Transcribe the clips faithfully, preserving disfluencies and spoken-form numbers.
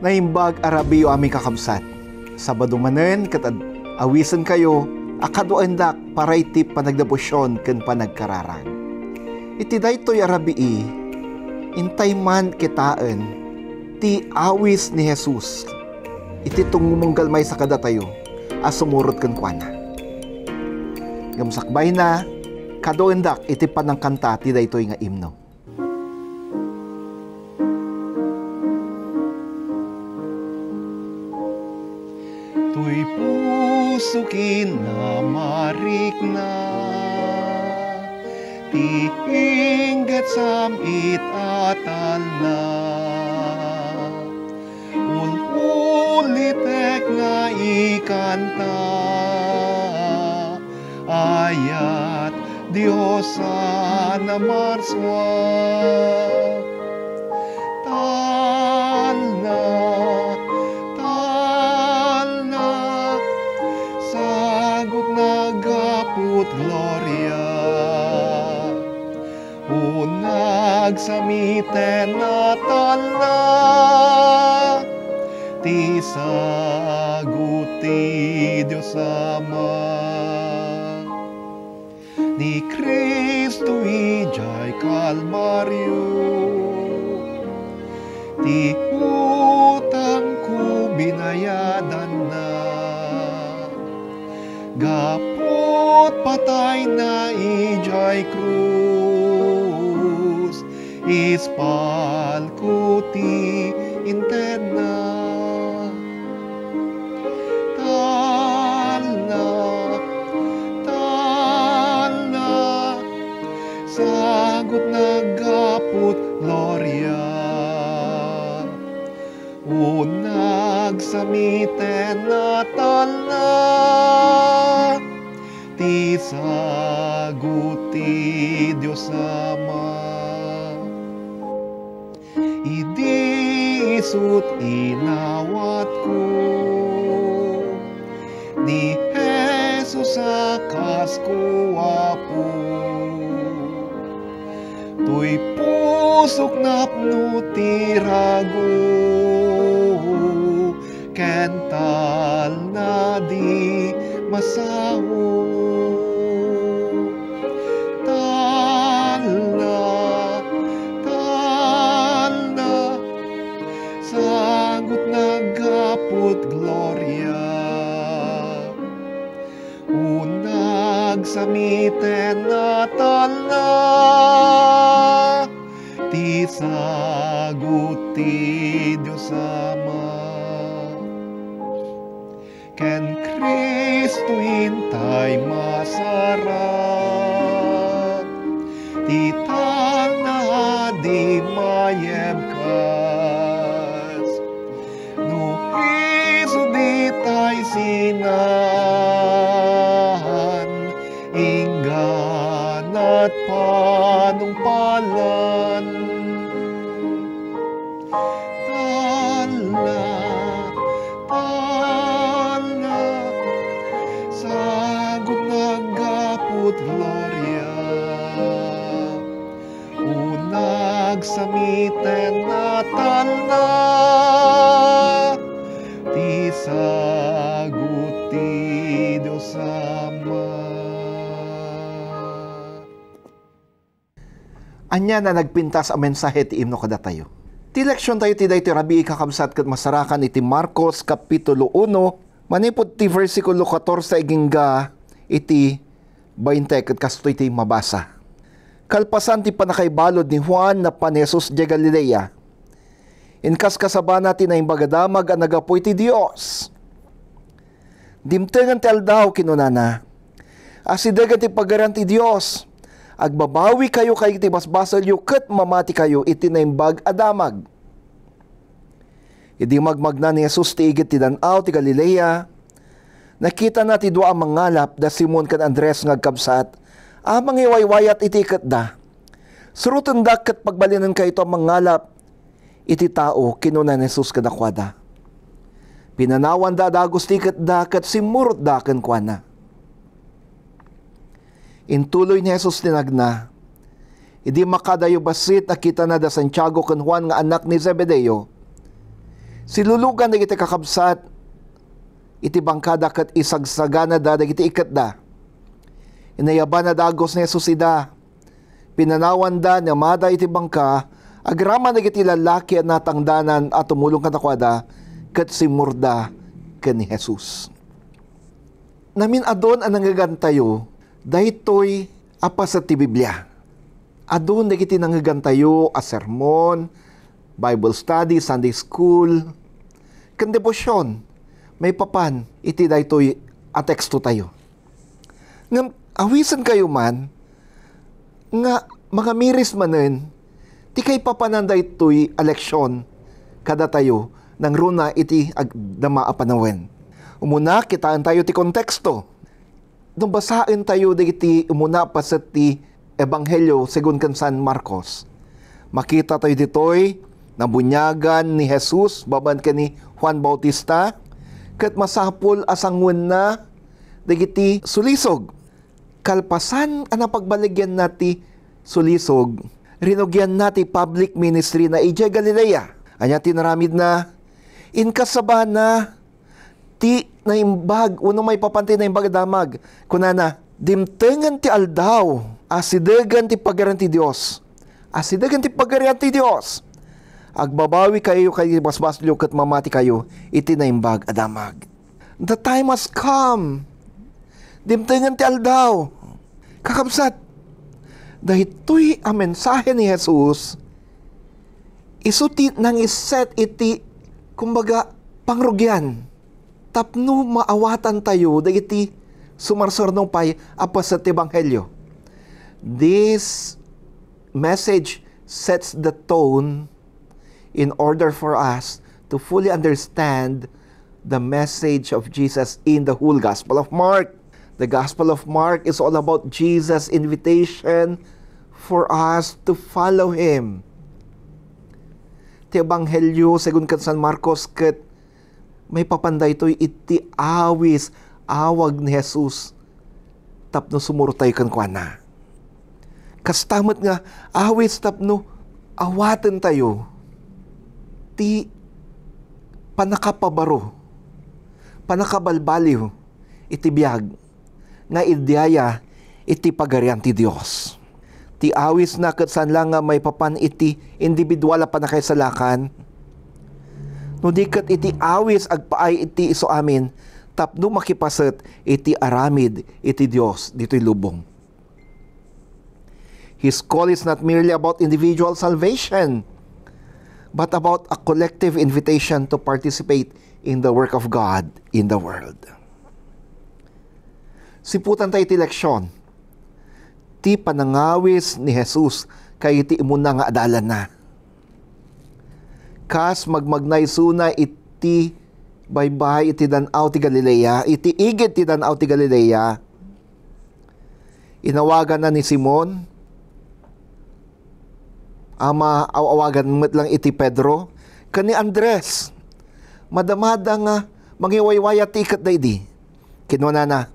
Naimbag a rabiiyo, amin kakabsat. Sabado manen ket ad-, awisenkayo a kaduaendak para iti panagdebosion ken panagkararag. Iti daytoy a rabii, intay man kitaen ti awis ni Jesus iti tumunggal maysa kadatayo a sumurot kenkuana. Ngem sakbayna, kaduaendak iti panangkanta ti daytoy nga imno. Toy puso kinamarikna ti inggetsam it atalna. Ul-ulitek nga ikanta, ayat Dios a namarsua. Talna, talna, sagut na gaput gloria. Unag samiten a talna, ti sagut ti Dios Ama. Ni Cristo idiay Kalbario, ti utangko binayadanna. Gaput patayna idiay krus, ispalko ti intedna. Talna, talna, sagut na gaput gloria. Unag samiten a talna, ti sagut ti Dios Ama. Idi isut inawatko ni Jesus a kasko Apo. Toy pusok napno ti rago ken talna di masaho. Talna, talna, sagut na gaput gloria. Unag samiten a talna, ti sagut ti Dios Ama. Ken Cristo intay masarak, ti talna a di mayebkas. No isu ditay sinan, ingganat panungpalan. Talna, talna, sagut na gaput gloria. Unag samiten a talna, ti sagut ti Dios Ama. Ania a nagpintas a mensahe ti imno kadatayo? Ti leksiontayo ti daytoy rabii, kakabsat, ket masarakan iti Marcos Kapitulo uno, manipud ti bersikulo katorse agingga iti bainte, ket kastoy ti mabasa. Kalpasan ti pannakaibalud ni Juan, napan ni Jesus idiay Galilea. Inkaskasabana ti Naimbag a Damag a naggapu iti Dios. Dimtengen ti aldaw, kinunana, asidegen ti Pagarian ti Dios. Agbabawikayo kadagiti basbasolyo ket mamatikayo iti Naimbag a Damag. Idi magmagna ni Jesus ti igid ti Dan-aw ti Galilea, nakitana ti dua a mangalap, da Simon ken Andres nga agkabsat, a mangiwaywayat iti iketda. Surotendak ket pagbalinenkayo a mangalap iti tao, kinuna ni Jesus kadakuada. Pinanawanda a dagus ti iketda ket simmurotda kenkuana. Intuloy ni Jesus ti nagna. Idi makadayo bassit, nakitana da Santiago ken Juan nga annak ni Zebedeo. Silulugan dagiti kakabsat iti bangkada ket isagsaganada dagiti ikketda. Inayabana dagus ni Jesus ida. Pinanawanda ni amada iti bangka, agraman dagiti lallaki a natangdanan a tumulong kadakuada, ket simmurda ken ni Jesus. Namin-adun a nangngegantayo daytoy a paset ti Biblia. Adun dagiti nangngegantayo a sermon, Bible study, Sunday school, ken debosion maipapan iti daytoy a tekstotayo. Ngem awisenkayo man nga mangamiris manen ti kaipapanan daytoy a leksion kadatayo nangruna iti agdama a panawen. Umuna, kitaentayo ti konteksto. No basaentayo dagiti umuna a paset ti Ebanghelio segun ken San Marcos, makitatayo ditoy nabuniagan ni Jesus babaen ken ni Juan Bautista, ket masapul a sanguenna dagiti sulisog. Kalpasan a napagbaligyanna ti sulisog, rinugianna ti public ministry na idiay Galilea. Ania ti inaramidna? Inkasabana ti naimbag, wenno maipapan ti naimbag a damag. Kunana, "Dimtengen ti aldaw, asidegen ti Pagarian ti Dios. Asidegen ti Pagarian ti Dios. Agbabawikayo kadagiti basbasol ket mamatikayo iti naimbag a damag." The time has come. Dimtengen ti aldaw. Kakabsat, daytoy a mensahe ni Jesus, isu ti nangiset iti, kumbaga, pangrugian tapno maawatantayo dagiti sumarsaruno pay a paset ti Ebanghelio. This message sets the tone in order for us to fully understand the message of Jesus in the whole Gospel of Mark. The Gospel of Mark is all about Jesus' invitation for us to follow Him. Ti Ebanghelio segun ken San Marcos ket maipapan daytoy iti awis, awag ni Jesus tapno sumurotay kenkuana. Kasta met nga awis tapno awatentayo ti pannakapabaro, pannakabalbaliw iti biag nga idiaya iti Pagarian ti Dios. Ti awisna ket saan la nga maipapan iti individual a pannakaisalakan, no di ket iti awis agpaay iti isuamin tapno makipaset iti aramid iti Dios ditoy lubong. His call is not merely about individual salvation, but about a collective invitation to participate in the work of God in the world. Siputanta iti leksion ti panangawis ni Jesus kadagiti immuna nga adalanna. Kas magmagna isuna iti baybay iti dan-aw ti Galilea, iti igid ti dan-aw ti Galilea, inawaganna ni Simon, a maaw-awagan met lang iti Pedro, ken ni Andres. Madamada nga mangiwaywayat ti ikketda idi. Kinunana,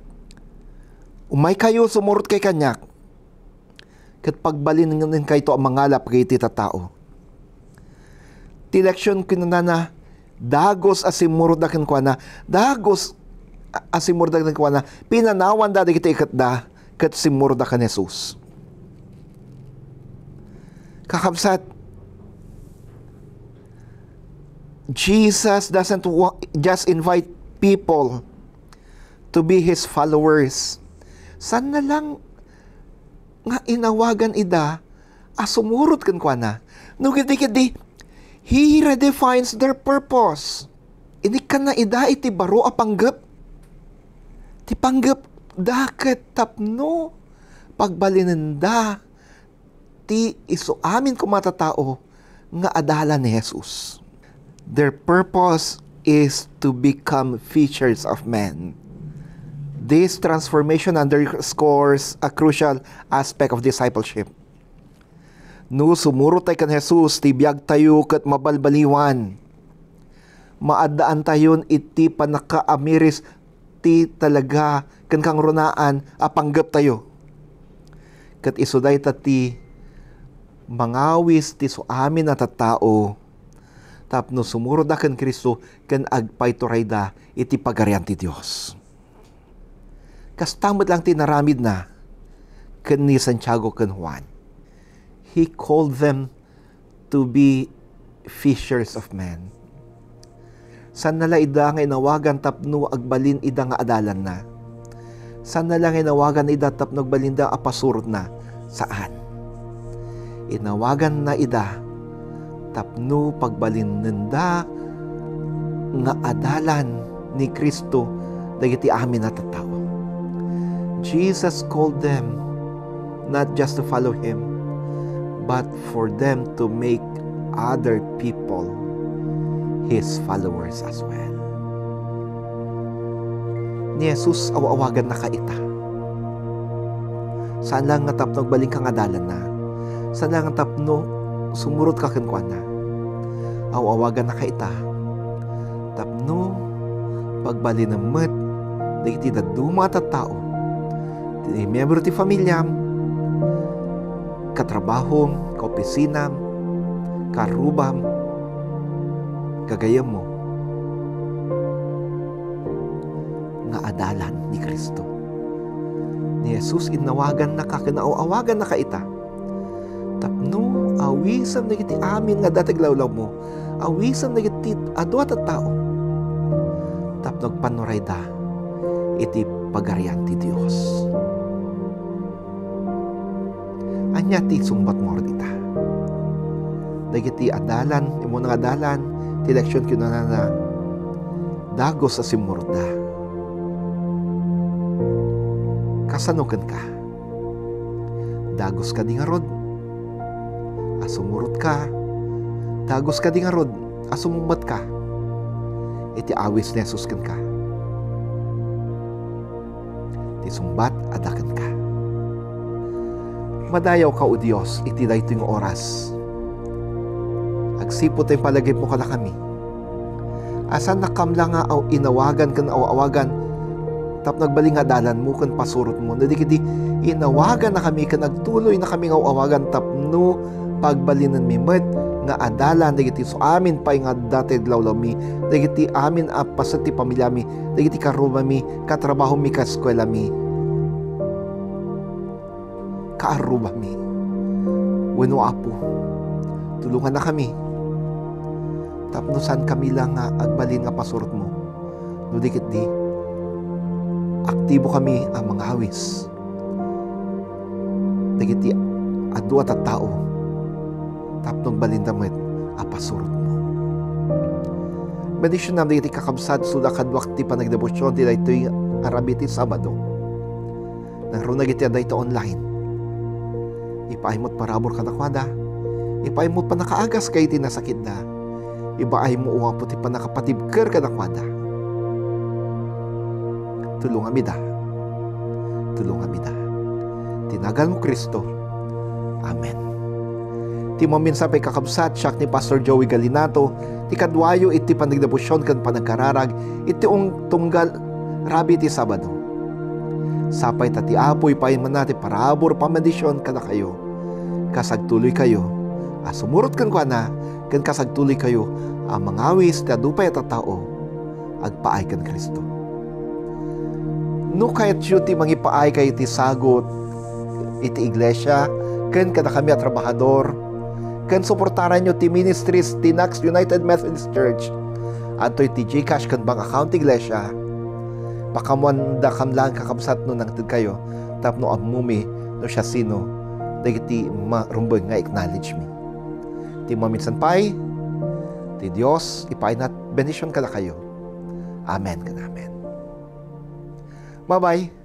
"Umaykayo, sumurotkay kaniak, ket pagbalinennakayto a mangalap kadagiti tattao." Ti leksion, kinunana, dagus a simmurotda kenkuana, dagus a, a simmurotda kenkuana, pinanawanda dagiti ikketda, ket simmurotda ken Jesus. Kakabsat, Jesus doesn't wa-, just invite people to be His followers. Saan na lang nga inawagan ida a sumurot kenkuana. No, gidi, gidi, He redefines their purpose. Inikkanna ida iti baro a panggep. Ti panggep da ket tapno pagbalinenda ti isu amin koma tattao nga adalan ni Jesus. Their purpose is to become fishers of men. This transformation underscores a crucial aspect of discipleship. No sumurotay ken Jesus, ti biagtayo ket mabalbaliwan. Maaddaantayon iti pannakaamiris ti talaga ken kangrunaan a panggeptayo. Ket isu dayta ti mangawis ti isuamin a tattao tapno sumurotda ken Cristo ken agpaiturayda iti Pagarian ti Dios. Kasta met lang ti naramidna ken ni Santiago ken Juan. He called them to be fishers of men. Saanna la ida nga inawagan tapno agbalin ida nga adalanna. Saanna la nga inawagan ida tapno agbalinda a pasurotna. Saan. Inawaganna ida tapno pagbalinenda nga adalan ni Cristo dagiti amin a tattao. Jesus called them not just to follow him, but for them to make other people his followers as well. Ni Jesus, aw-awagannaka ita. Saan lang nga tapno agbalinka nga adalanna. Saan lang nga tapno sumurotka kenkuana. Aw-awagannaka ita. Tapno pagbalinem met dagiti dadduma a tattao. Ti miyembro ti familiam, katrabahom, kaopisinam, kaarrubam, gagayyemmo nga adalan ni Cristo. Ni Jesus, inawagannaka ken aw-awagannaka ita tapno awisem dagiti amin nga adda ti aglawlawmo, awisem dagiti adu a tattao tapno agpannurayda iti Pagarian ti Dios. Ania ti sungbatmo ita? Dagiti adalan, immuna nga adalan, ti leksion kinunana, dagus a simmurotda. Kasano kenka? Dagus kadi ngarud a sumurotka? Dagus kadi ngarud a sumungbatka iti awis ni Jesus kenka? Ti sungbat, adda kenka. Madayawka, O Dios, iti daytoy nga oras. Agsipud ta impalagipmo kadakami a saannakam la nga aw-, inawagan ken aw-awagan tapno agbalin nga adalanmo ken pasurotmo. No dagiti inawagannakami ken agtuloynakami nga aw-awagan tapno pagbalinenmi met nga adalan dagiti su-, amin pay nga adda ti aglawlawmi, dagiti amin a paset ti pamiliami, dagiti kaarrubami, katrabahomi, kaeskuelami, kaarrubami. Wenno, Apo, tulongannakami tapno saankami la nga agbalin nga pasurotmo. No di ketdi, aktibokami a mangawis dagiti adu a tattao tapno agbalinda met a pasurotmo. Bendisionam dagiti kakabsat, sula kaduak ti panagdebosion ti daytoy a rabii ti Sabado. Nangruna dagiti adda ita online, ipaaymo ti parabur kadakuada. Ipaaymo ti pannakaagas kadagiti nasakitda. Ipaaymo, O Apo, ti pannakapatibker kadakuada. Tulongamida. Tulongamida. Ti naganmo, Cristo. Amen. Ti maminsan pay, kakabsat, siak ni Pastor Joey Galinato, ti kaduayo iti panagdebosion ken panagkararag iti ung-, tunggal rabii ti Sabado. Sapay ta ti Apo ipaayna ti parabur, pammendision kadakayo, kas agtuloykayo a sumurot kenkuana, ken kas agtuloykayo a mangawis ti adu pay a tattao agpaay ken Cristo. No kayatyo ti mangipaay kayo ti sagut iti iglesia ken kadakami a trabahador, ken suportaranyo ti ministries ti Knox United Methodist Church, adtoy ti GCash ken bank account ti iglesia. Pakaammoandakam laeng, kakabsat, no nangtedkayo tapno ammomi no siasino dagiti marumbeng nga acknowledge mi. Ti maminsan pay, ti Dios ipaayna bendision kadakayo. Amen ken amen. Bye-bye.